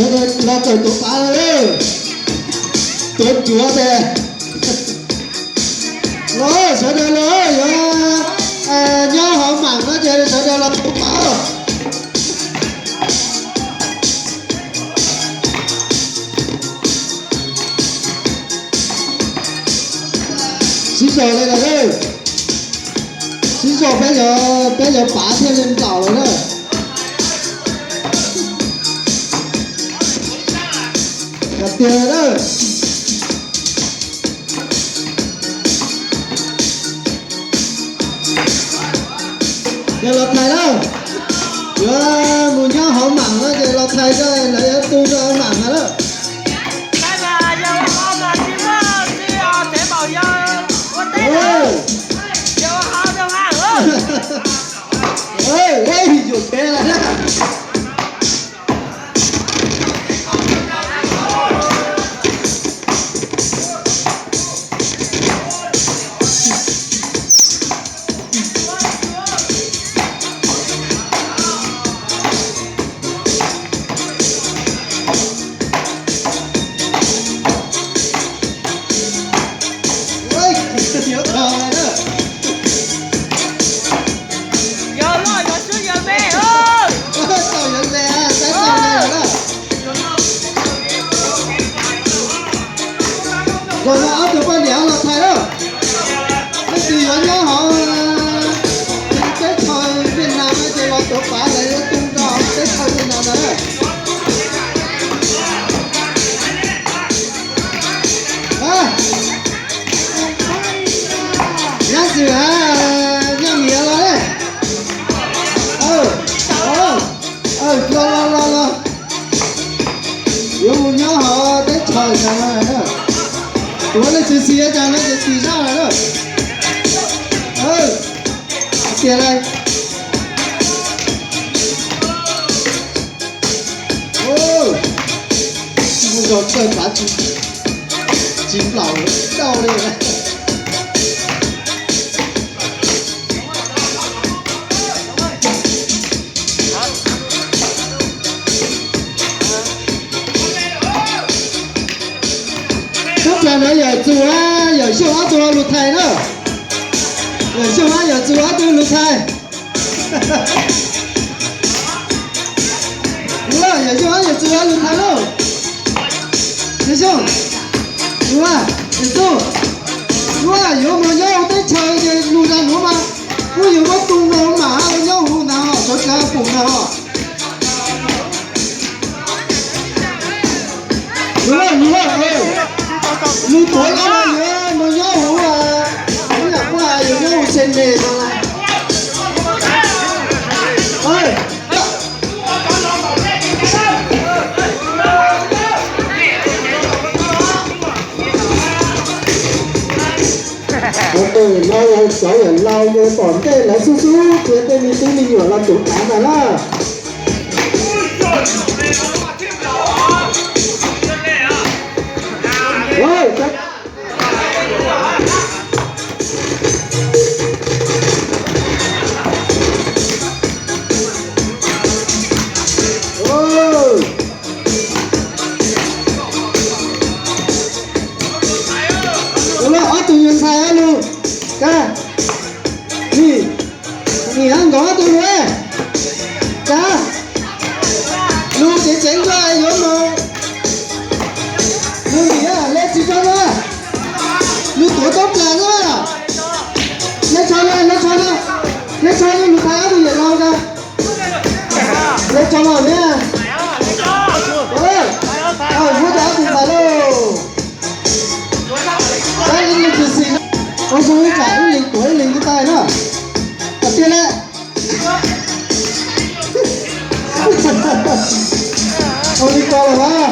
Los kawm tuav pav lawm, tuav cuav tes. Los sawv daws los yuav nyob hauv mam no ces sawv daws los tuav pav. Sib zog li lawm, sib zog peb yuav, peb yuav pav thiaj li nplaum lawm na. Yog tiag na. Yog los thais lawm, yuav mus nyob hauv mam no ces los thais tso lawv yuav tu rau mam no lawm. Yuam kev lawm na. Los no ob tug poj niam los thais lawm. Leej twg yuav nyob hauv teb chaws Viaj Nam no ces los tuav pav lawv yuav tu rau teb chaws Viaj Nam no na. Nyab Xwm hab Nyaj Miav los ne. Los los los los. Yuav mus nyob hauv teb chaws no na. Tuav leej twg xis cas no ces xis zaj lawm na. Tiag lawm. Mus zog txawj pav tsis, tsis nplaum dauj li. Tub plag no Yawm Txus hab Yawm Xyooj ob tug lug thais na. Yawm Xyooj hab Yawm Txus ob tug lug thais. Yawm Xyooj hab Yawm Txus lug thais lauj. Yawm Xyooj, Yawm Txus, yuav mus nyob huv teb chaws ces lug zag nuav mas, kuv yuav muab tu rau mam nyob huv ntag, sawv dlawg pum ntag. Lug lawm, lug lawm, lug tuav nyob no yuav mus nyob huv, ib yam kuj yuav nyob huv Sene no. Ua ntej no yog cov yawm laus ces pom ntej lawv xub xub qhia tej me tub me nyuam los tuav pav ntag na. Ua lawm ob tug nyuag ntxhais lug, kab, nim, nim hab nkaus ob tug lug, kab, lug tsev tsev ntsuag yuav mus, lug nim le tsis tso na, lug tuav tub plag na, le tso na, le tso na, le tso na, lug thaiv ob tug yawm laus kab. Le tso los ne. Muab cov ob tug ntxhais lauj. Ib leeg tsis xis, ua zoo ib tsam ib leeg tuav ib leeg twb tau na. Tiag ne. Ua li ko los mas.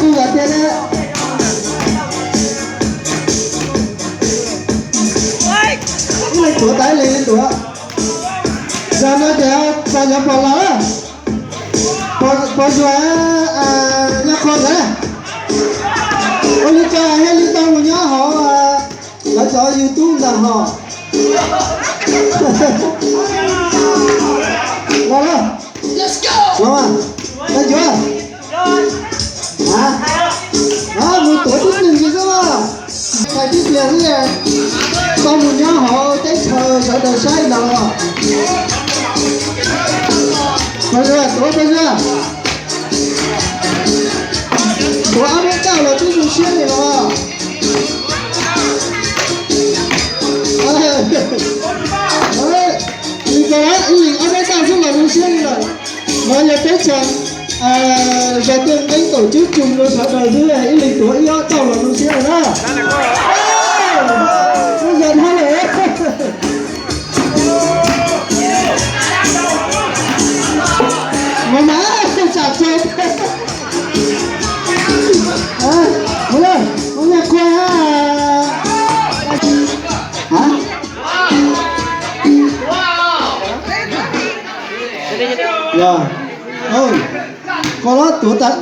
Kuv vam tias ne, ib leeg tuav tas ib leeg li tuav. Zag no ces txog cov pog laus, pog Zuag, nyob qhov ntawd. Ua li cas thiaj li tau mus YouTube ntag hos. Los, los, los mas, tau cuav. Hais, mus tuav tib pliag xwb mas. Hais tib pliag xwb, tau mus nyob hauv teb chaws sawv daws saib ntag los. Pab Zaj, tuav Pab Zaj. Tuav ob peb kauj los twb zoo siab li los. Li ko ib leeg ob peb kauj xwb los zoo siab li lawm. No yog peb chaws zos Tiaj Nqeeb kaum tsib tsoom rau sawv daws xwb, ib leeg tuav ib ob kauj los zoo siab lawm na. Zoo yog dhau lawm. Mas mas tsam tsam. Ua, ua nyaj khuaj. Hais, yog, koj los tuav tas.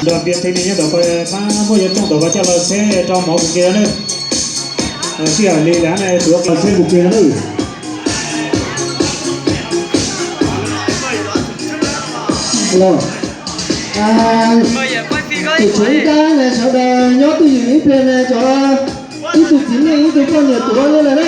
Nrog ntiaj teb nyob tom pab muaj yuav rooj tom koj coj los tsheb rau mov kuv kiag na. Sij hawm li lawm na, tuav tsheb kuv kiag na. Tus tswv ib dab na, sawv daws nyob twj ywm ib pliag na, cov ib tug txiv neej ib tug poj niam tuav li lawm na.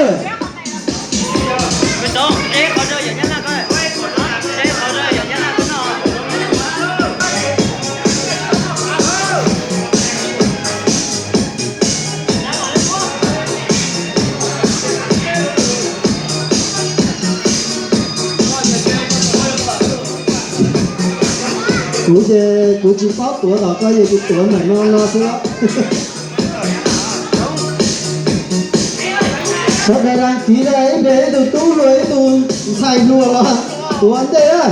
Kuv ces kuv tsis paub tuav tom koj, yog kuv tuav ntawm no no xwb. Sawv daws dag kiv ib pliag, ib tug tub hluas ib tug ntxhais hluas los tuav ntej na.